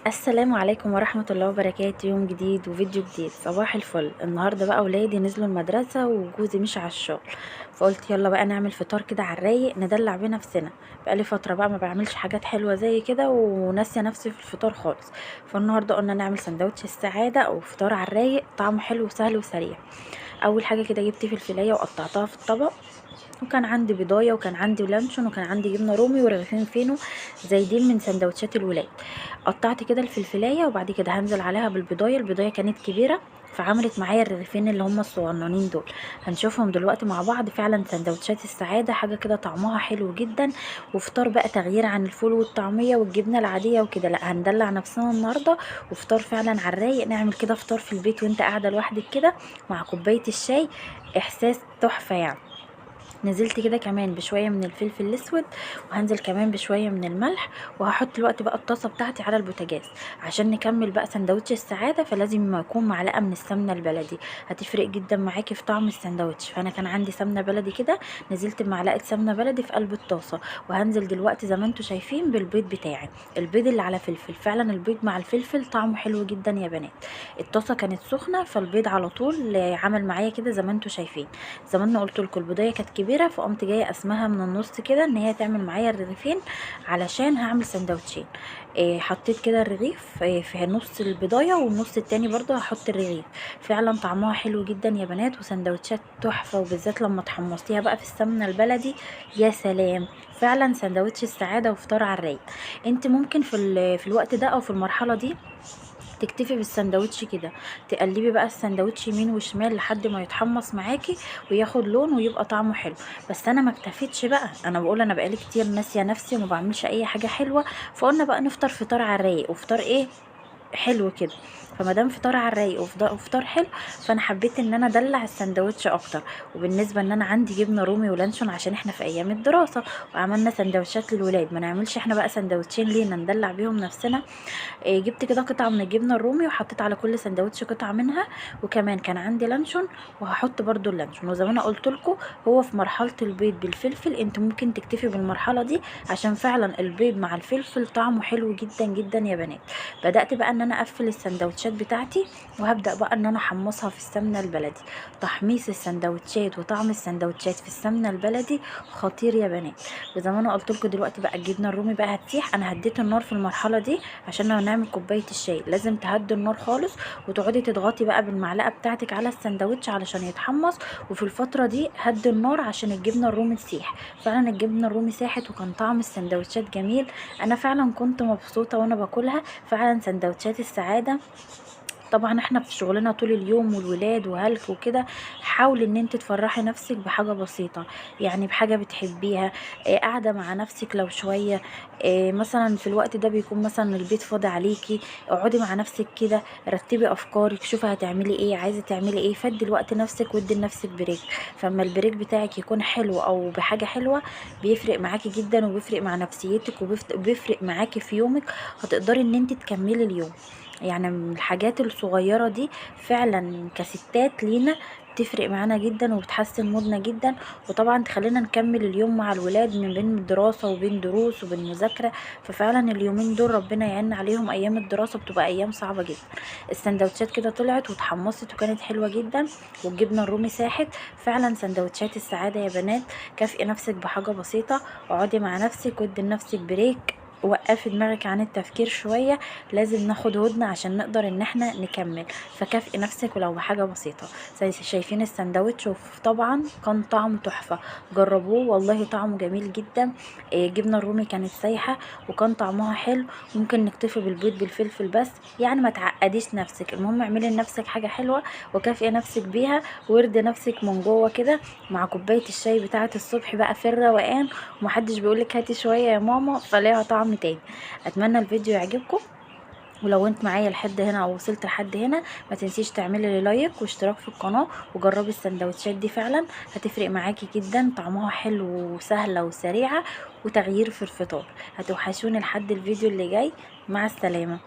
السلام عليكم ورحمة الله وبركاته. يوم جديد وفيديو جديد. صباح الفل. النهاردة بقى ولادي نزلوا المدرسة وجوزي مشي على الشغل، فقلت يلا بقى نعمل فطار كده على الرايق، ندلع بيه نفسنا. بقالي فترة بقى ما بعملش حاجات حلوة زي كده وناسية نفسي في الفطار خالص، فالنهاردة قلنا نعمل سندوتش السعادة او فطار على الرايق، طعمه حلو وسهل وسريع. اول حاجة كده جبت فلفلاية وقطعتها في الطبق، وكان عندي بيضايه وكان عندي لانشون وكان عندي جبنه رومي ورغيفين فينو زايدين من سندوتشات الولاد. قطعت كده الفلفلايه وبعد كده هنزل عليها بالبيضايه. البيضايه كانت كبيرة فعملت معايا الرغيفين اللي هم الصغننين دول، هنشوفهم دلوقتي مع بعض. فعلا سندوتشات السعادة حاجة كده طعمها حلو جدا، وفطار بقى تغيير عن الفول والطعميه والجبنه العادية وكده. لا هندلع نفسنا النهارده، وفطار فعلا على الرايق. نعمل كده فطار في البيت وانت قاعدة لوحدك كده مع كوباية الشاي، احساس تحفة يعني. نزلت كده كمان بشوية من الفلفل الاسود، وهنزل كمان بشوية من الملح، وهحط الوقت بقى الطاسه بتاعتي على البوتاجاز عشان نكمل بقى سندوتش السعادة. فلازم يكون معلقه من السمنة البلدي، هتفرق جدا معاكي في طعم السندوتش. فانا كان عندي سمنه بلدي كده، نزلت بمعلقه سمنه بلدي في قلب الطاسه، وهنزل دلوقتي زي ما انتم شايفين بالبيض بتاعي، البيض اللي على فلفل. فعلا البيض مع الفلفل طعمه حلو جدا يا بنات. الطاسه كانت سخنة فالبيض على طول عمل معايا كده زي ما انتم شايفين. زي ما انا قلت لكم البيضايه كانت كبيرة، فقمت جاية قسمها من النص كده ان هي تعمل معايا الرغيفين علشان هعمل سندوتشين. حطيت كده الرغيف في نص البضايه، والنص التاني برضو هحط الرغيف. فعلا طعمها حلو جدا يا بنات، وسندوتشات تحفة، وبالذات لما تحمصيها بقى في السمنة البلدي يا سلام. فعلا سندوتش السعادة وفطار على الرايق. انت ممكن في الوقت ده او في المرحلة دي تكتفي بالسندوتش كده، تقلبي بقى السندوتش يمين وشمال لحد ما يتحمص معاكي وياخد لون ويبقى طعمه حلو. بس انا ما اكتفيتش بقى، انا بقول انا بقالي كتير ناسيه نفسي وما بعملش اي حاجة حلوة، فقلنا بقى نفطر فطار على الرايق، وفطار ايه حلو كده. فما دام فطار على الرايق وفطار حلو، فانا حبيت ان انا ادلع السندوتش اكتر. وبالنسبة ان انا عندي جبنه رومي ولانشون عشان احنا في ايام الدراسة وعملنا سندوتشات للولاد، ما نعملش احنا بقى سندوتشين لينا ندلع بيهم نفسنا. جبت كده قطعه من الجبنة الرومي وحطيت على كل سندوتش قطعه منها، وكمان كان عندي لانشون وهحط برده اللانشون. وزي ما انا قلت لكم هو في مرحلة البيض بالفلفل انت ممكن تكتفي بالمرحلة دي، عشان فعلا البيض مع الفلفل طعمه حلو جدا جدا يا بنات. بدات بقى ان انا اقفل السندوتشات بتاعتي، وهبدا بقى ان انا احمصها في السمنة البلدي. تحميص السندوتشات وطعم السندوتشات في السمنة البلدي خطير يا بنات. وزي ما انا قلت لكم دلوقتي بقى الجبنة الرومي بقى هتسيح. انا هديت النار في المرحلة دي عشان نعمل كوباية الشاي، لازم تهدي النار خالص وتقعدي تضغطي بقى بالمعلقه بتاعتك على السندوتش علشان يتحمص. وفي الفترة دي هدي النار عشان الجبنة الرومي تسيح. فعلا الجبنة الرومي ساحت وكان طعم السندوتشات جميل. انا فعلا كنت مبسوطة وانا باكلها. فعلا سندوتشات السعادة. طبعا احنا في شغلنا طول اليوم والولاد وهلك وكده، حاولي ان انت تفرحي نفسك بحاجة بسيطة، يعني بحاجة بتحبيها، قاعدة مع نفسك لو شوية، مثلا في الوقت ده بيكون مثلا البيت فاضي عليكي، اقعدي مع نفسك كده، رتبي افكارك، شوفي هتعملي ايه، عايزه تعملي ايه، فدي الوقت نفسك وادي لنفسك break. فاما ال break بتاعك يكون حلو او بحاجة حلوة بيفرق معاكي جدا، وبيفرق مع نفسيتك، وبيفرق معاكي في يومك، هتقدري ان انت تكملي اليوم. يعني من الحاجات الصغيرة دي فعلا كستات لينا بتفرق معانا جدا وبتحسن مودنا جدا، وطبعا تخلينا نكمل اليوم مع الولاد من بين دراسة وبين دروس وبين مذاكرة. ففعلا اليومين دول ربنا يعين عليهم، ايام الدراسة بتبقى ايام صعبة جدا. السندوتشات كده طلعت واتحمصت وكانت حلوة جدا، والجبنة الرومي ساحت. فعلا سندوتشات السعادة يا بنات. كافئي نفسك بحاجة بسيطة، اقعدي مع نفسك وادي لنفسك break، وقفي دماغك عن التفكير شوية، لازم ناخد هدنة عشان نقدر ان احنا نكمل. فكافئي نفسك ولو بحاجة بسيطة. زي شايفين السندوتش، وطبعا كان طعمه تحفة، جربوه والله طعمه جميل جدا. جبنة الرومي كانت سايحة وكان طعمها حلو. ممكن نكتفي بالبيض بالفلفل بس، يعني ما تعقديش نفسك، المهم اعملي لنفسك حاجة حلوة وكافئي نفسك بيها، وارضي نفسك من جوه كده مع كوباية الشاي بتاعة الصبح بقى في الروقان، ومحدش بيقولك هاتي شوية يا ماما، فليها طعم تاني. اتمنى الفيديو يعجبكم، ولو انت معايا لحد هنا او وصلت لحد هنا ما تنسيش تعملي لي like واشتراك في القناة، وجربي السندوتشات دي فعلا هتفرق معاكي جدا، طعمها حلو وسهلة وسريعة وتغيير في الفطار. هتوحشوني لحد الفيديو اللي جاي. مع السلامة.